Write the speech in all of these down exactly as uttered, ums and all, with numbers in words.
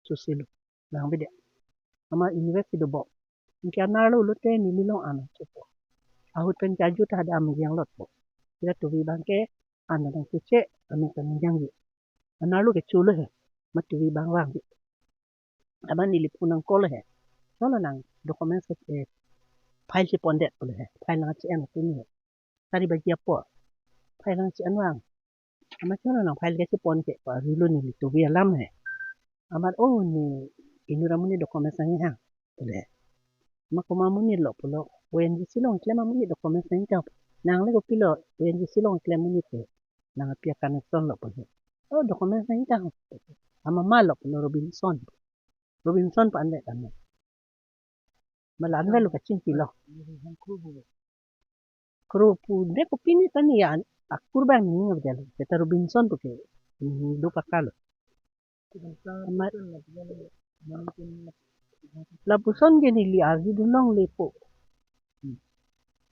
Sosilo. Bang bide. Amat invest si dobom. Anke anerlo lote neli long an chopo. Ahut pen ke ajut ta hadak ameyang lotpo. Seta tuvi abang ke an nangchoche, amen ta nang jangji. Anerlo ke cholo he. Amat tuvi abang vangji. Amat neli phone nang call he. Cholo nang document se, eh, file si pondet pulo he. File nang che-en pini he. Sari baji apor. File nang che-en vang. Amat cholo nang file ke si pon ke pa rilo neli tuvi alam he. Amat, oh, ne inut amonit document nangji hang. Pulo he. Amat komat amonit lo pulo. O N G C along klem amonit document nangji hang. Nang le kopilo O N G C along klem amonit ke. Nang api a-connection lo pulo. Oh, document nangji hang. Amat mama lo pulo, Robinson. Robinson pu an le kami. Mala an le lo kachingkilo. Kro pu de kopine ta ne an akur abang ne ningje lo. Seta Robinson pu ke. Hmm, do pakalo. Amat lapuson ke neli arjudun longle po.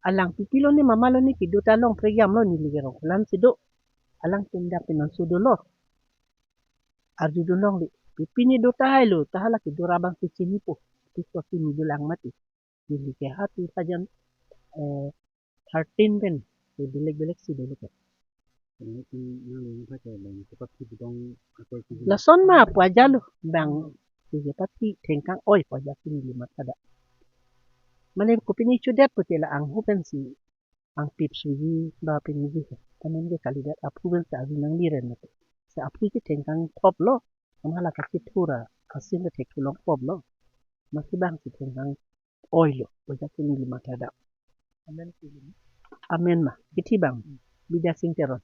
Alang pipilo ne, mama lo ne, kedo ta long prekjam lo neli ke rong. Alang si do. Alangtum dak pen non sudo lo. Arjudun longle. Pipine do tahai lo, ta hala kedo ra abang si chinipo. Piso si neli lang mati. Neli ke ha two thousand, eh, thirteen pen. Ke belek belek si dolo ke. Ini tin nang lima pakai bang cepat si bidong apa si. Lason ma pu aja lo bang. Seta pati thengkang oi pu aja si neli mathada. Mane kopine chodet pute la anghu pen si angpip suji ba pini ji. Tamen ke kalidet aphu pen sa avi nangli ren mate. Sa aphu ke thengkang thop lo. Amat hala kachethur a, asin ke thekthu long thop lo. Amat si bang si thengkang oi lo. Oi ja si neli mathada. Amen si neli. Amen ma. Kithi bang. Bidya Sing Teron.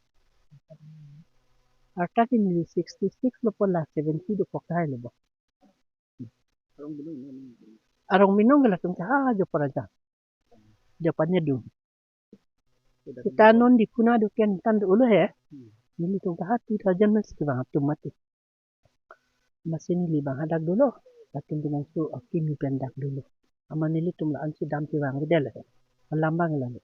Arta ke neli sixty six lo pu la seventy dokok tahai lo bo. Arong binong ke latum ke ha jo paraja. Jo panyedung. Seta non di kuna do ken tan dolo he. Nelitum ke ha two thousand mas ke bang atum mati. Masi neli bang hadak dolo. Latum binong su akimi pen dak dolo. Amat nelitum la an si dam si vang vede le. Alam bang lalo.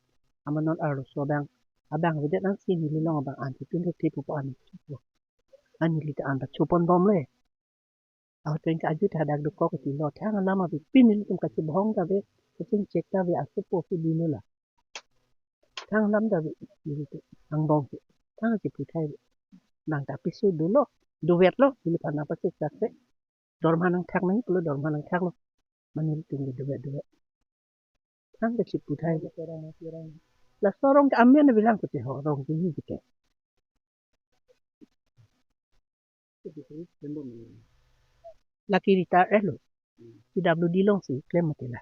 Amat non arloso abang. Abang vede an si neli long abang an si tun rute pupo an. An neli ta an ta chopon bom le. Ahut pen ke ajut hadak dokok ke lo. Thang alam ave pini nelitum kachibhong ta ave, kachingchek ta ave, asopo si dilo la. Thang alam ta ave, nelitum angbong ke. Thang chipu thai ave. Nang ta piso dolo, dovet lo, neliphan nangpachek ta se. Dorma nangthak nang pulo, dorma nangthak lo. Mane nelitum ke dovet dovet. Thang ke chipu thai ave. Laso arong ke amen bilang pute ho, arong ke ni ke. Lake retire lo. P W D along si klem mati la.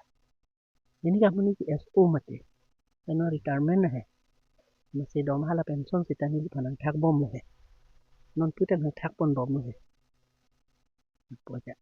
Neli ke amonit ke S O mati. Kano retirement na he. Masi dom hala pension seta neliphan nangthak bom lo he. Non puta nangthak pon bom lo he. Apo ja.